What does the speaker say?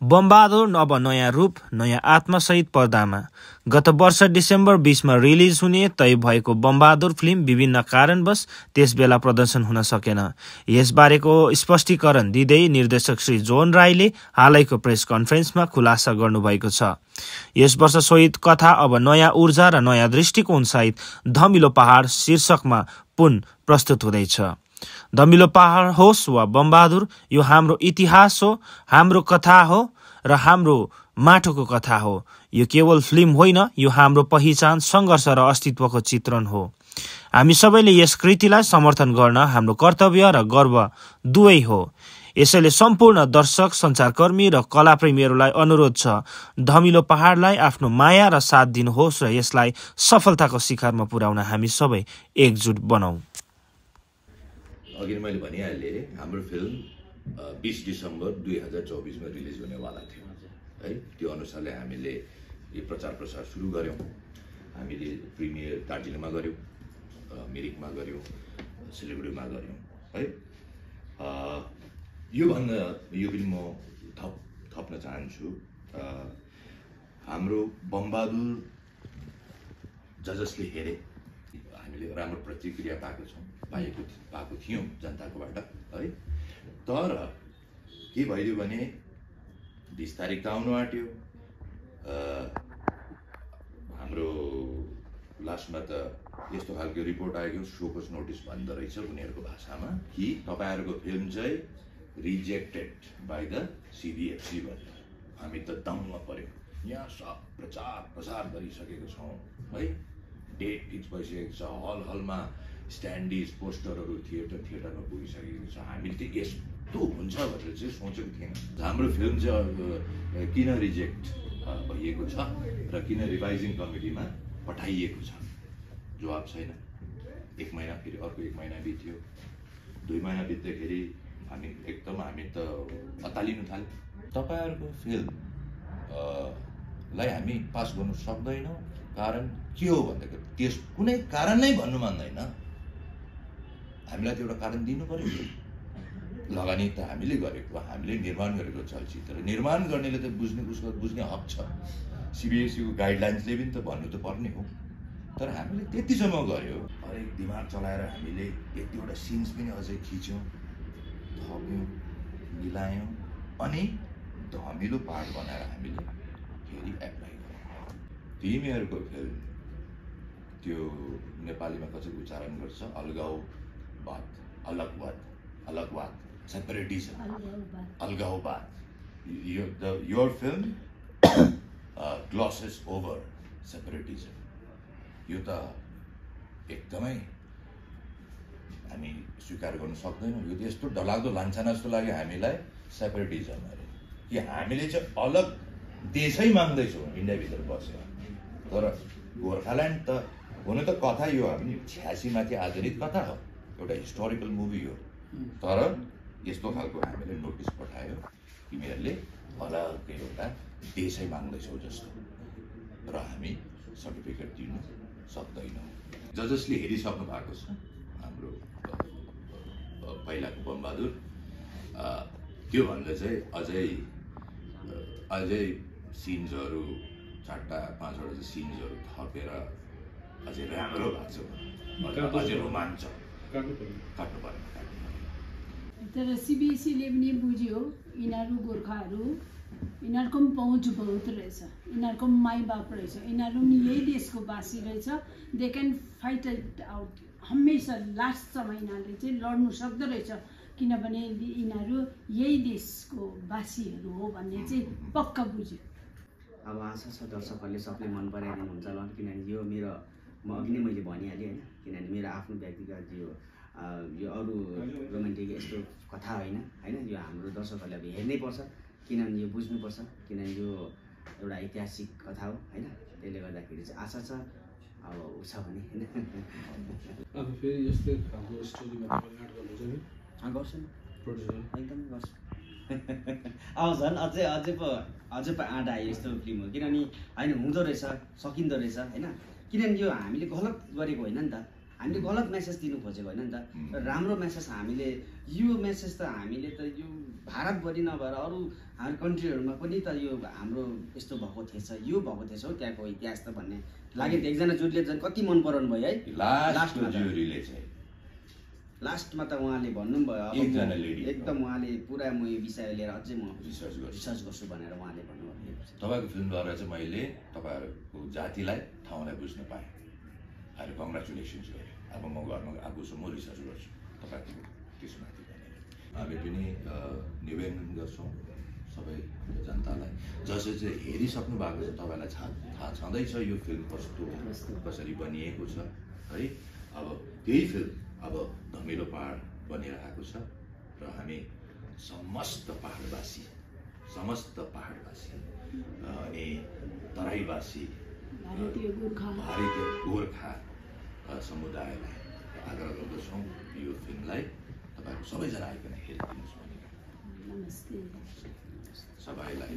बमबहादुर अब नयाँ रूप नयाँ आत्मासहित पर्दामा। गत वर्ष डिसेम्बर 20मा रिलिज हुने तय भएको बमबहादुर फिल्म विभिन्न कारणवश त्यसबेला प्रदर्शन हुन सकेन। यसबारेको स्पष्टीकरण दिँदै निर्देशक श्री जोन राईले हालैको प्रेस कन्फरेन्समा खुलासा गर्नुभएको छ। यस वर्ष शहीद कथा अब नयाँ ऊर्जा र नयाँ दृष्टिकोणसहित धमिलो पहाड शीर्षकमा पुन प्रस्तुत हुँदैछ। धमिलो पहाड होस् वा बमबहादुर, यो हाम्रो इतिहास हो, हाम्रो कथा हो र हाम्रो माटोको कथा हो। यो केवल फिल्म होइन, यो हाम्रो पहिचान, सङ्घर्ष र अस्तित्वको चित्रण हो। हामी सबैले यस कृतिलाई समर्थन गर्न हाम्रो कर्तव्य र गर्व दुवै हो। यसैले सम्पूर्ण दर्शक, सञ्चारकर्मी र कलाप्रेमीहरूलाई अनुरोध छ, धमिलो पहाडलाई आफ्नो माया र साथ दिनुहोस् र यसलाई सफलताको शिखरमा पुर्याउन हामी सबै एकजुट बनौँ। अघि मैले भनिहालेँ, हाम्रो फिल्म 20 डिसेम्बर 2024मा रिलिज हुनेवाला थियो है। त्यो अनुसारले हामीले यो प्रचार प्रसार सुरु गऱ्यौँ। हामीले प्रिमियर दार्जिलिङमा गऱ्यौँ, मिरिकमा गऱ्यौँ, सिलगढीमा गऱ्यौँ है। यो पनि म थप्न चाहन्छु, हाम्रो बमबहादुर जसले हेरे हामीले राम्रो प्रतिक्रिया पाएको थियौँ जनताकोबाट है। तर के भइदियो भने 20 तारिक त आउनु आँट्यो, हाम्रो लास्टमा त यस्तो खालको रिपोर्ट आएको, सोकोस नोटिस भन्दो रहेछ उनीहरूको भाषामा कि तपाईँहरूको फिल्म चाहिँ रिजेक्टेड बाई द CBFC भनेर। हामी त दङ्ग पर्यो। यहाँ सब प्रचार प्रसार गरिसकेको छौँ है, डेट फिक्स भइसकेको छ, हलमा स्ट्यान्डिज पोस्टरहरू थिएटरमा पुगिसकेको छ। हामीले त यस्तो हुन्छ भनेर चाहिँ सोचेको थिएन। हाम्रो फिल्म चाहिँ किन रिजेक्ट भइएको छ र किन रिभाइजिङ कमिटीमा पठाइएको छ, जवाब छैन। 1 महिना फेरि अर्को 1 महिना बित्यो, 2 महिना बित्दाखेरि हामी त अतालिनु थाल्यौँ। तपाईँहरूको फिल्म लाई हामी पास गर्नु सक्दैनौँ। कारण के हो भन्दाखेरि त्यस कुनै कारण नै भन्नु मान्दैन। हामीलाई त एउटा कारण दिनु पर्यो। लगानी त हामीले गरेको, हामीले निर्माण गरेको चलचित्र निर्माण गर्नेले त बुझ्ने हक छ। CBSCको गाइडलाइन्सले पनि त भन्नु त पर्ने हो। तर हामीले त्यतिसम्म गऱ्यो, हरेक दिमाग चलाएर हामीले 1-2वटा सिन्स पनि अझै खिच्यौँ, थप्यौँ, मिलायौँ, अनि धमिलो पार्ट बनाएर हामीले फेरि एप्लाई गऱ्यौँ। तिमीहरूको फिल्म त्यो नेपालीमा कसरी उच्चारण गर्छ? अलगवाद, सेपरेटिजम, अलगाववाद। Your film glasses over separatism. यो त एकदमै हामी स्वीकार गर्न सक्दैनौँ। यो त यस्तो डरलाग्दो लान्छना जस्तो लाग्यो हामीलाई सेपरेटिजम अरे, कि हामीले चाहिँ अलग देशै माग्दैछौँ इन्डियाभित्र बसेर। तर गोर्खाल्यान्ड त हुन त कथा यो हामी 86 माथि आधारित कथा हो, एउटा हिस्टोरिकल मुभी हो। तर यस्तो खालको हामीले नोटिस पठायो, तिमीहरूले अलग्गै एउटा देशै माग्दैछौ जस्तो, र हामी सर्टिफिकेट दिनु सक्दैनौँ। जसले हेरिसक्नु भएको छ हाम्रो पहिलाको बमबहादुर, त्योभन्दा चाहिँ अझै सिन्सहरू 4-5वटा सिन्सहरू थपेर अझै राम्रो भएको छ, अझै रोमाञ्चक काट्नु पर्यो। तर CBSCले पनि बुझ्यो यिनीहरू गोर्खाहरू, यिनीहरूको पनि पहुँच बहुत रहेछ, यिनीहरूको पनि माई बाप रहेछ, यिनीहरू पनि यही देशको वासी रहेछ। They can fight it out. हमेसा लास्ट समय यिनीहरूले चाहिँ लड्नु सक्दो रहेछ, किनभने यिनीहरू यही देशको वासीहरू हो भन्ने चाहिँ पक्का बुझ्यो। अब आशा छ दर्शकहरूले सबले मन पराइदिनु हुन्छ होला, किनभने यो मेरो अघि नै मैले भनिहालेँ होइन, किनभने मेरो आफ्नो व्यक्तिगत यो अरू रोमान्टिक यस्तो कथा होइन, यो हाम्रो दर्शकहरूले अब हेर्नै पर्छ, किनभने यो बुझ्नुपर्छ, किनभने यो एउटा ऐतिहासिक कथा हो होइन। त्यसले गर्दाखेरि चाहिँ आशा छ अब छ भने होइन। अब फेरि यस्तै खालको स्टोरीमा एड गर्नुहुन्छ नि? गर्छु नि, प्रोड्युसर एकदमै गर्छु। अब झन् अझै पो आँट आयो यस्तो फिल्म हो, किनभने होइन हुँदो रहेछ, सकिँदो रहेछ होइन। किनभने यो हामीले गलत गरेको होइन नि त, हामीले गलत मेसेज दिनु खोजेको होइन नि त। राम्रो मेसेज हामीले, यो मेसेज त हामीले त यो भारतभरि नभएर अरू हाम्रो कन्ट्रीहरूमा पनि त यो हाम्रो यस्तो भएको थिएछ, यो भएको थिएछ हो त्यहाँको इतिहास त भन्ने लाग्यो। एकजना जुरीले झन् कति मन पराउनु भयो है लास्टमा जुरीले चाहिँ लास्टमा त उहाँले भन्नु भयो एकजना लेडी एकदम उहाँले पुरा म यो विषय लिएर अझै म रिसर्च गर्छु भनेर उहाँले भन्नुभयो। तपाईँको फिल्मद्वारा चाहिँ मैले तपाईँहरूको जातिलाई ठाउँलाई बुझ्न पाएँ। अहिले कङ्ग्रेचुलेसन्स गरेँ। अब म घरमा आएको छु, म रिसर्च गर्छु तपाईँको त्यसमाथि भनेर। हामी पनि निवेदन गर्छौँ सबै जनतालाई जसले चाहिँ हेरिसक्नु भएको छ, तपाईँलाई थाहा छँदैछ यो फिल्म कस्तो कसरी बनिएको छ है। अब त्यही फिल्म अब धमिलो पहाड बनेर आएको छ र हामी समस्त पहाडवासी अनि तराईवासी भारतीय गोर्खा समुदायलाई आग्रह गर्दछौँ यो फिल्मलाई तपाईँहरू सबैजना आइकन हेरिदिनुहोस् भनेर नमस्ते सबैलाई।